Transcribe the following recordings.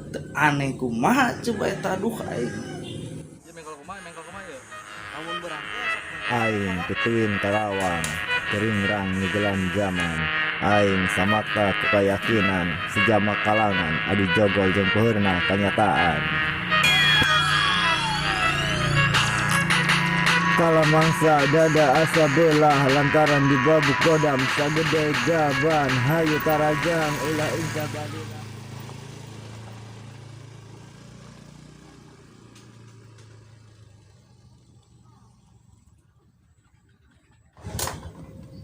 Teu aneh kumaha coba eta, aduh aing. Ya mengkol kumaha, mengkol kumaha ya. Lamun berang teh sok Aing pituin kalawang keringrang nyegelan zaman. Aing samakta ku kayakinan sejama kalangan adu jogol jeung peuheurna kanyataan. Kala mangsa dada asa belah lantaran dibabuk kodam sagede gaban. Hayu tarajang ulah inca badina.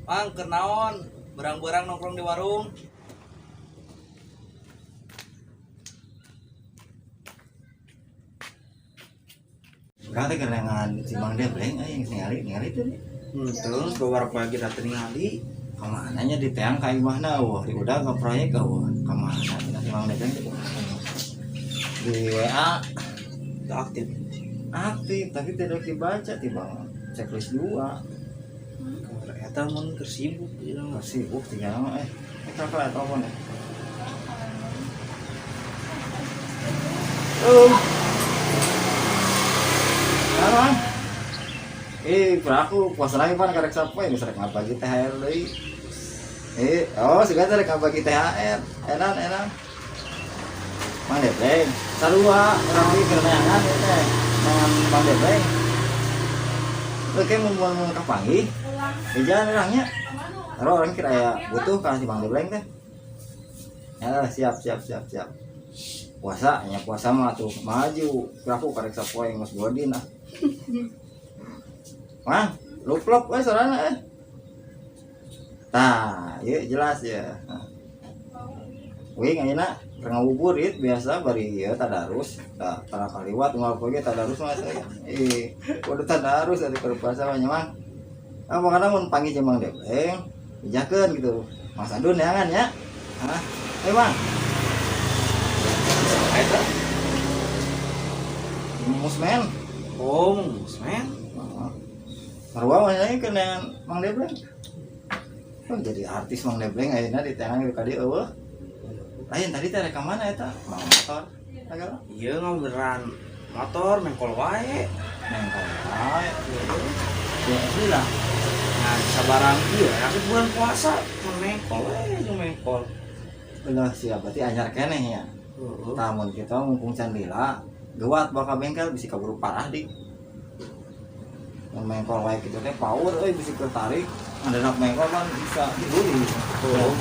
Mang, keur naon? Berang-berang nongkrong di warung. Urang teh kerengan si Mang Debleng aing ningali ningali teh nih. Terus beberapa lagi datang ningali. Kamana nya di teang ka imahna eueuh, di udah ka proyek eueuh. Kamana cenah si Mang Debleng teh? Di WA teu aktif. Aktif tapi tidak dibaca tiba checklist 2. Keur eta mun keur sibuk ieu mah. Sibuk tinggal mah kakak telepon ya. Oh. Halo. Peraku puasa lagi pan karek sapoe geus rek ngabagi THR deui. Oh, suka teh rek ngabagi THR. Enan, enan. Mang Debleng, sarua urang ge keur neangan ieu teh. Neangan Mang Debleng. Oke, mun mun kapanggih. Jalan orangnya. Taruh orang kira ya butuh kan si Mang Debleng teh. Ya, siap siap siap siap. Puasa, nya puasa mah tuh maju. Peraku karek sapoe geus godin ah. Mang, luplok we sorana eh. Tah, ieu jelas ya. Wing ayeuna keur ngabuburit biasa bari ieu tadarus. Tah, tara kaliwat unggal poe ge tadarus mah saya. Ih, kudu tadarus ari keur puasa mah nya Mang. Ah, makana mun panggih jeung Mang Debleng, bejakeun gitu. Mas Adun neangan ya. Hah? Ayo Mang. Eta? Musmen. Oh, musmen. Heeh. Sarua mah nya keur neangan Mang Debleng. Oh, jadi artis Mang Debleng ayeuna di teangan ka dieu eueuh. Lain tadi teh rek ka mana eta? Mang motor. Sagala. Ieu ngabeneran motor mengkol wae. Mengkol wae. Ya asli lah. Nah, sabarang ieu asup bulan puasa mengkol wae jeung mengkol. Belah siap berarti anyar keneh nya. Heeh. Tah mun kita mumpung can lila, geuwat bakal bengkel bisi kaburu parah dik. Mun mengkol wae kitu teh power euy bisi tertarik. Ngadenak mengkol kan bisa dibuli. Heeh.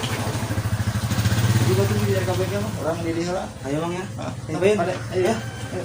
Jadi batu di ka bengkel mah urang di dieu heula. Ayo Mang ya. Ah, Ayo, Bin. Pade, ayo. Ya. Ayo.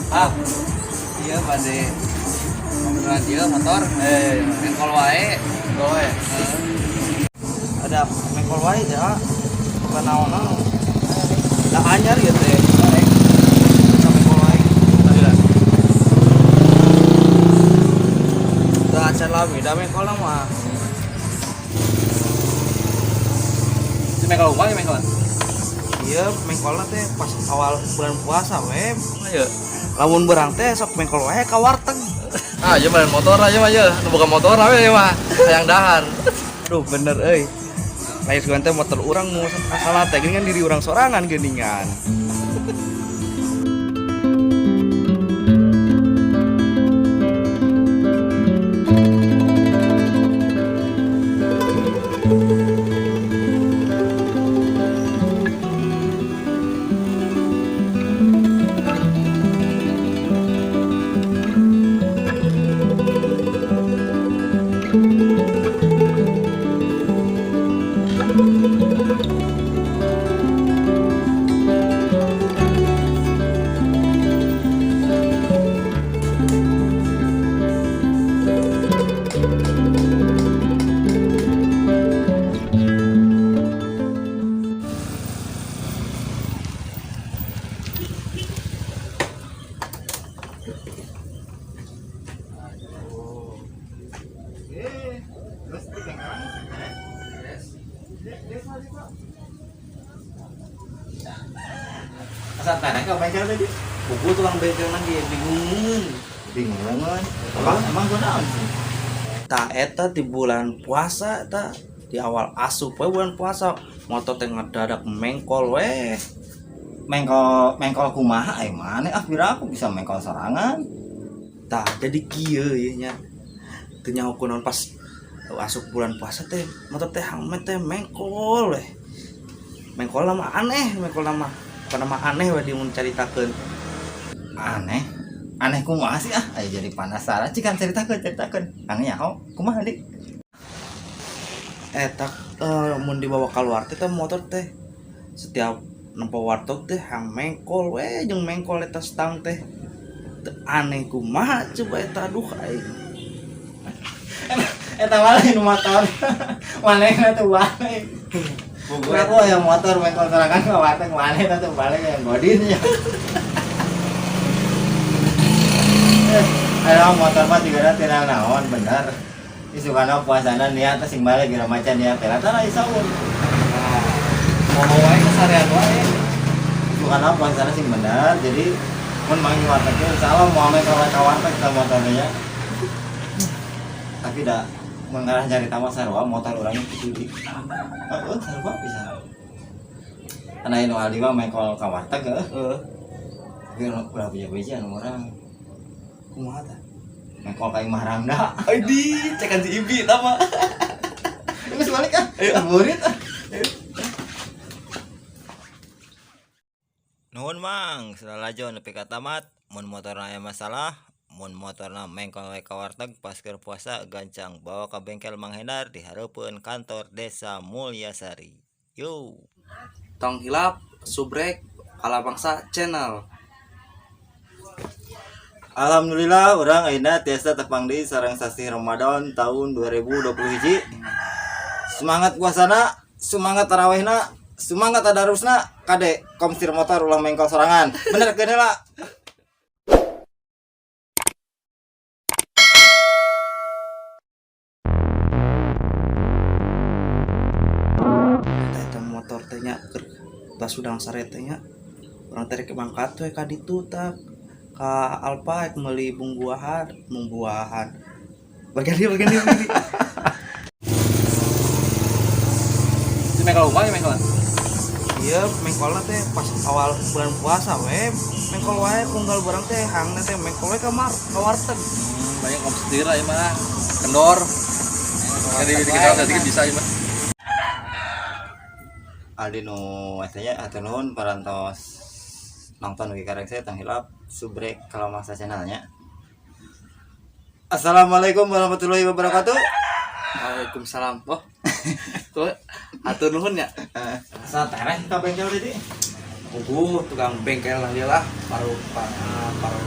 Ah, iya bade beneran ieu motor. Mengkol wae. Mengkol wae. Ada mengkol wae ya. Bukan naon-naon. Da anyar ieu teh. Mengkol wae. Iya. Da acan lami da mengkol mah. Si mengkol kumaha mengkol? Iya, mengkolna teh pas awal bulan puasa we. Ayo. Lamun berang teh sok mengkol wae ka warteg. Ah, ieu mah motor aja mah ieu. Nu boga motor we ieu mah. Hayang dahar. Aduh, bener euy. Lain sugan teh motor urang mau salah teh geuningan diri urang sorangan geuningan. Aduh. Eh, terus di bengkel. Yes. Asa tanah ke bengkel tadi? Buku tukang bengkel lagi bingungan. Bingungan. Emang emang gua naon sih? Tah eta di bulan puasa eta di awal asup we bulan puasa motor teh ngedadak mengkol we. Mengkol mengkol kumaha ai maneh ah pira aku bisa mengkol sorangan. Tah jadi kieu ieu nya. Teu nyaho kunaon pas asup bulan puasa teh motor teh hangme teh mengkol we. Mengkol mah aneh, mengkol mah bukan nama aneh we di mun caritakeun. Aneh. Aneh kumaha sih ah? Ayo jadi penasaran cikan ceritakeun ceritakeun. Aneh nyaho kumaha dik? Eta mun dibawa keluar teh teh motor teh setiap nempo warteg teh hang mengkol we jeung mengkol eta stang teh. Teu aneh kumaha coba eta aduh aing. Eta mah lain motor. Manehna tuh balik. Buku Kenapa yang motor mengkol sorangan ke warteg maneh tuh balik yang godinnya. Ayo motor mah juga tina naon bener. Isukana puasana niat sing balik geura maca niat teh tara isaur. Nah, mau wae kesarean wae. Isukana puasana sing bener. Jadi mun manggih warteg ge insyaallah moal mengkol ka warteg ta motornya. Tapi da mengarah nyari tamu sarua motor urang kitu di. Heeh, sarua bisa. Karena nu aldi mah mengkol ka warteg heuh. Heeh. Tapi ulah beja-beja nu urang. Kumaha tah? Mengkol ka imah Rangda. Aidi, cekan si Ibi tah mah. Geus balik ah. Burit ah. Nuhun Mang, lalajo nepi ka tamat. Mun motorna aya masalah, mun motorna mengkol we ka warteg pas keur puasa gancang bawa ka bengkel Mang Hendar di hareupeun kantor Desa Mulyasari. Yo. Tong hilap subrek Kalabangsa channel. Alhamdulillah urang ayeuna tiasa tepang deui sareng sasih Ramadan tahun 2021. Semangat puasana, semangat tarawehna, semangat tadarusna, kade komsir motor ulah mengkol sorangan. Bener keun heula. Eta motor teh nya keur tas udang sare teh nya. Urang teh rek mangkat we ka ditu tah ka Alfa rek meuli bumbuahan, bumbuahan. Bagian dia, bagian dia, bagian dia. Itu mengkol rumah ya mengkol. Iya, mengkolna teh pas awal bulan puasa we, mengkol wae unggal barang teh hangna teh mengkol we ka mar ka warteg. Banyak om setir lah ya mah. Kendor. Jadi kita sedikit bisa ya mah. Aldi nu eta nya hatur nuhun parantos nonton we karek saya tong hilap subrek Kalabangsa channelnya. Assalamualaikum warahmatullahi wabarakatuh. Waalaikumsalam. Oh. Tuh, hatur nuhun ya. Asa tereh ka bengkel tadi. Puguh tukang bengkel lah dia lah, baru baru